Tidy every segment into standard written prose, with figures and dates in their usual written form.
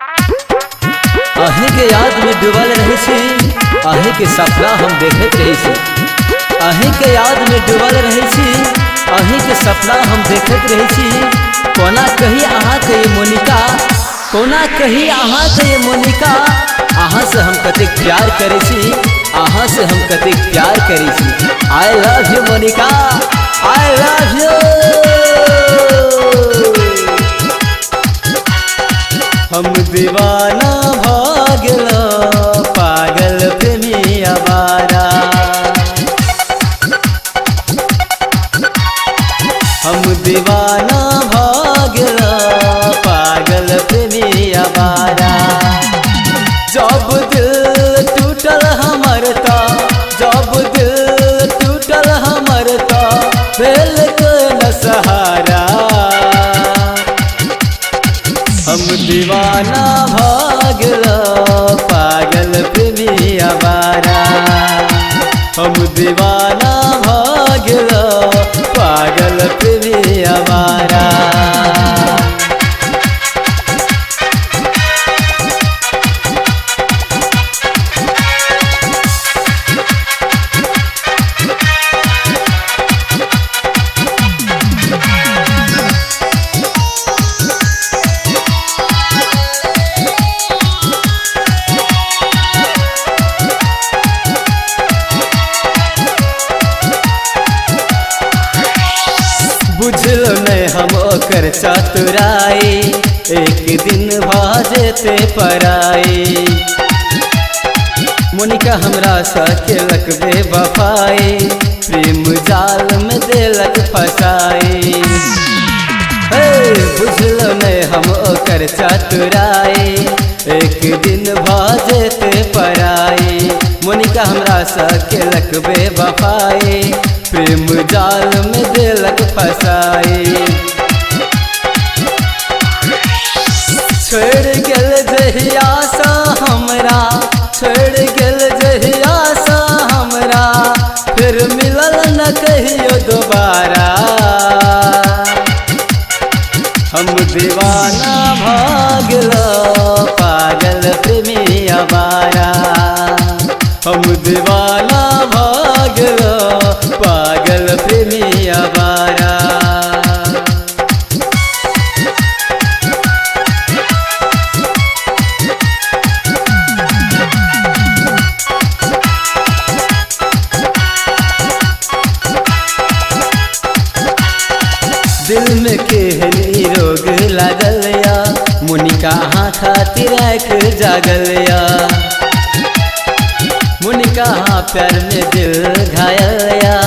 अहीं के याद में डूबल रहे छी, अहीं के सपना हम देखत रहे छी। अहीं के याद में डूबल रहे छी, अहीं के सपना हम देखत रहे छी। कोना कही अहाँ के ये मोनिका, कोना कही अहाँ के ये मोनिका, अहाँ से हम कतेक प्यार करे छी, अहाँ से हम कतेक प्यार करे छी। I love you Monika, I love you. हम दीवाना भ गेलो पागल प्रेमी आवारा, हम दीवाना भ गेलो पागल प्रेमी आवारा। जब दिल टूटल हमर त, जब दिल टूटल हमर त, भेल के न सहारा। हम दीवाना भ गेलो पागल प्रेमी आवारा, हम दीवाना भ गेलो पागल प्रेमी आवारा। बुझलो नहीं हम ओकर चतुराई, एक दिन भ जेते पराई। मोनिका हमरा सँ केलक बेवफाई, प्रेम जाल में देलक फसाई। बुझलो नहीं हम ओकर चतुराई, एक दिन भ जेते पराई। मोनिका हमरा सँ केलक बेवफाई, प्रेम जाल में देलक फसाई। छोड़ गेल जहिया सँ हमरा, छोड़ गेल जहिया सँ हमरा, फिर मिलल न कहियो दोबारा। हम दीवाना भ गेलो पागल प्रेमी आवारा, हम दीवाना भ गेलो पागल प्रेमी आवारा। दिल में केहन ई रोग लागल या, मोनिका अहाँ खातिर आँख जागल या। मोनिका अहाँ प्यार में दिल घायल या,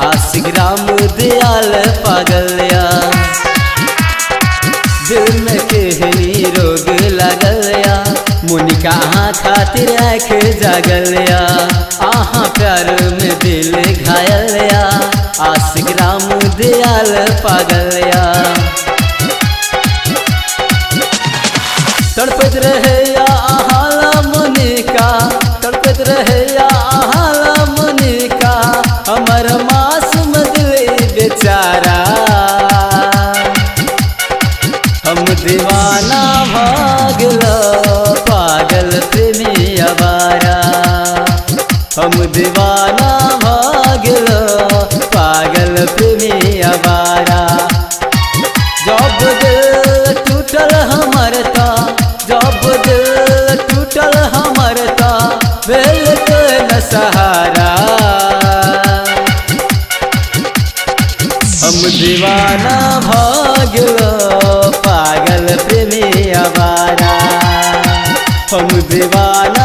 आशिक राम दयाल पागल या। दिल में केहन ई रोग लागल या, मोनिका अहाँ खातिर आँख जागल या। अहाँ प्यार में दिल घायल या, आशिक राम दयाल पागल या। तड़पत रहे या अहाँ ला मोनिका, तड़पत रहे या अहाँ ला मोनिका, हमर मासूम दिल बेचारा। हम दीवाना भ गेलो पागल प्रेमी आवारा, हम दीवाना भ गेलो पागल प्रेमी आवारा। जब दिल टूटल हमर त, जब दिल टूटल हमर त, भेल के न सहारा। हम दीवाना भ गेलो पागल प्रेमी आवारा, हम दीवाना